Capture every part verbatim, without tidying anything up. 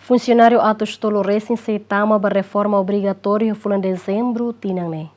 Funsionáriu atus tolu resin sei tama ba reforma obrigatóriu fulan Dezembru tinan ne'e.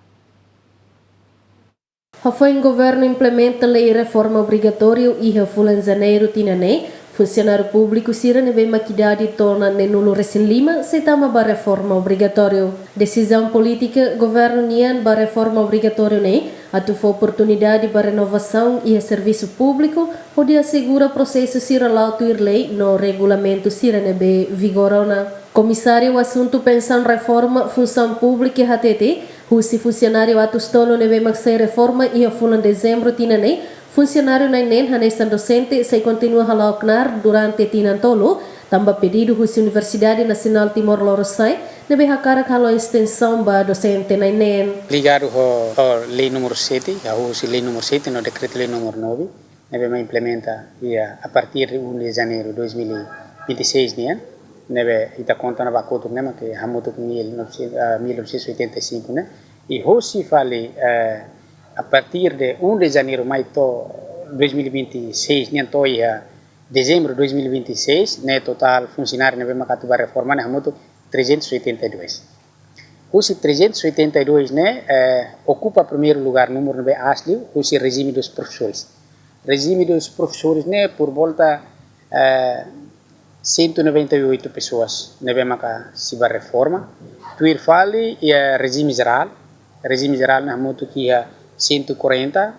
Hafoin governu implementa lei reforma obrigatóriu iha fulan Janeiru tinan ne'e, funsionáriu públiku sira ne'ebé mak idade to'o ona neenulu resin lima sei tama ba reforma obrigatóriu. Desizaun polítika governu nian ba reforma obrigatóriu ne'e atu fó oportunidade ba renovasaun iha servisu públiku, hodi asegura prosesu sira la'o tuir lei no regulamentu sira ne'ebé vigora ona. Komisáriu Asuntu Pensaun Reforma Funsaun Públika hatete, husi funsionáriu atus tolu ne'ebé mak sei reforma iha fulan Dezembru tinan ne'e, funsionáriu na'in neen hanesan dosente sei kontinua hala'o knaar durante tinan tolu, tanba pedidu husi Universidade Nasionál Timor Lorosa'e ne'ebé hakarak halo estensaun ba dosente na'in neen. Ligadu ho, ho lei númeru sete, hahú husi lei númeru sete no dekretu-lei númeru nove, ne'ebé mak implementa iha a partir de um de janeiro de dois mil e vinte e seis nian, ne'ebé ita konta ona ba kotuk ne'e mak hamutuk mil novecentos, ah, mil novecentos e oitenta e cinco ne'e. I husi fali, eh, a partir de um de janeiro mai to'o dois mil e vinte e seis nian to'o iha dezembru dois mil e vinte e seis ne'e, totál funsionáriu ne'ebé mak atu ba reforma ne'e hamutuk trezentos e oitenta e dois. Husi trezentos e oitenta e dois ne'e, eh, okupa primeiru lugar númeru ne'ebé aas liu, husi rejime dos professores. Rejime dos professores ne'e por volta, eh, cento e noventa e oito pessoas ne'ebé maka sei ba reforma. Tuir fali iha rejime jerál, rejime jerál ne'e hamutuk iha cento e quarenta,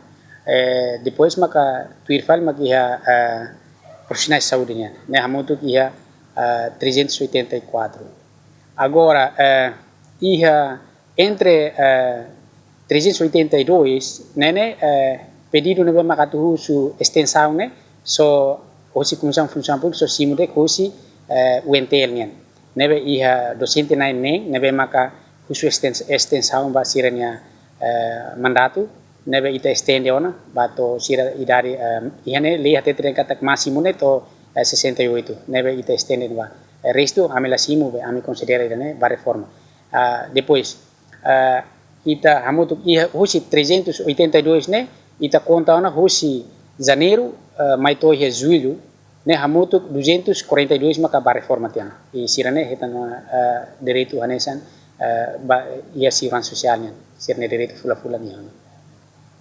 eh, depois maka tuir fali maka iha, eh, profissionais de saúde nian, ne'e hamutuk iha, eh, trezentos e oitenta e quatro. Agora, eh, iha entre, eh, trezentos e oitenta e dois ne'e, ne'e, eh, pedidu ne'ebé maka atu husu estensaun ne'e, só husi Komisaun Funsaun Públika só simu de'it husi, eh, U N T L nian. Ne'ebé iha dosente na'in neen ne'ebé maka husu esten-, estensaun ba sira-nia, eh, mandatu, ne'ebé ita estende ona ba to'o sira idade, eh, iha ne'e lei hatete dehan katak másimu ne'e to'o, eh, sessenta e oito, ne'ebé ita estende ba. Eh, restu ami la simu, be ami konsidera ida-ne'e ba reforma. Ah, depois, eh, ita hamutuk iha husi trezentos e oitenta e dois ne'e, ita konta ona husi janeiru, eh, mai to'o iha jullu, ne'e hamutuk duzentos e quarenta e dois maka ba reforma tiha ona. I sira-ne'e hetan, eh, direitu hanesan, eh, ba, iha seguransa sosiál nian, sira-nia direitu fulan-fulan nian.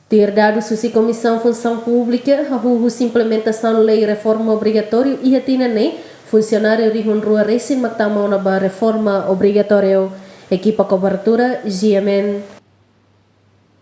Tuir dadus husi Komisaun Funsaun Públika, hahú husi implementasaun lei reforma obrigatóriu iha tinan ne'e, funsionáriu rihun rua resin mak tama ona ba reforma obrigatóriu. Ekipa kobertura, G M N.